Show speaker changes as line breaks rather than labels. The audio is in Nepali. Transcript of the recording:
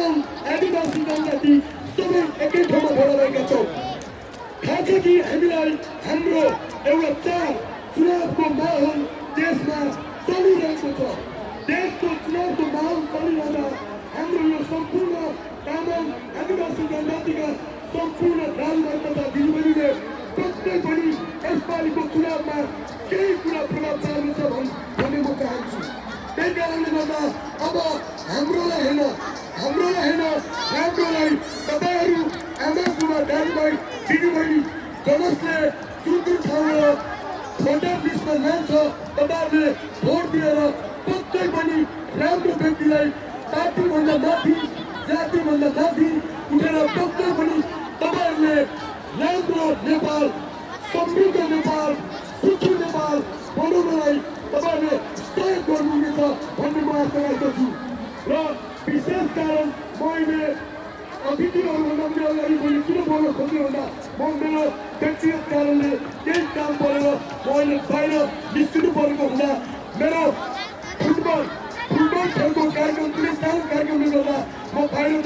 तामाङ आदिवासी जनजाति सबै एकै ठाउँमा भेला भएका छौँ। थाहा छ कि हामीलाई हाम्रो एउटा चार चुनावको माहौल देशमा चलिरहेको छ। देशको चुनावको माहौल चलिरहँदा हाम्रो यो सम्पूर्ण तामाङ आदिवासी जनजातिका सम्पूर्ण दाजुभाइ तथा दिदीबहिनीले पक्कै पनि यसपालिको चुनावमा केही कुरा प्रभाव पार्नेछ भन्ने म चाहन्छु। त्यही कारणले गर्दा अब हाम्रोलाई होइन राम्रोलाई तपाईँहरू आमा बुबा दाजुभाइ दिदीबहिनी जसले जुन ठाउँमा भोटर लिस्टमा नाम छ तपाईँहरूले भोट दिएर पक्कै पनि राम्रो व्यक्तिलाई पार्टीभन्दा माथि जातिभन्दा माथि उठेर पक्कै पनि तपाईँहरूले राम्रो नेपाल समृद्ध नेपाल सुखी नेपाल बनाउनलाई तपाईँहरूले सहयोग गर्नुहुनेछ भन्ने म आशा राख्दछु। र विशेष कारण मैले अतिथिहरूभन्दा पनि अगाडि मैले किन बोल्न खोजेँ भन्दा म मेरो व्यक्तिगत कारणले केही काम परेर म अहिले बाहिर निस्किनु परेको हुँदा मेरो फुटबल खेलको कार्यक्रम पुलिस कार्यक्रमले गर्दा म बाहिर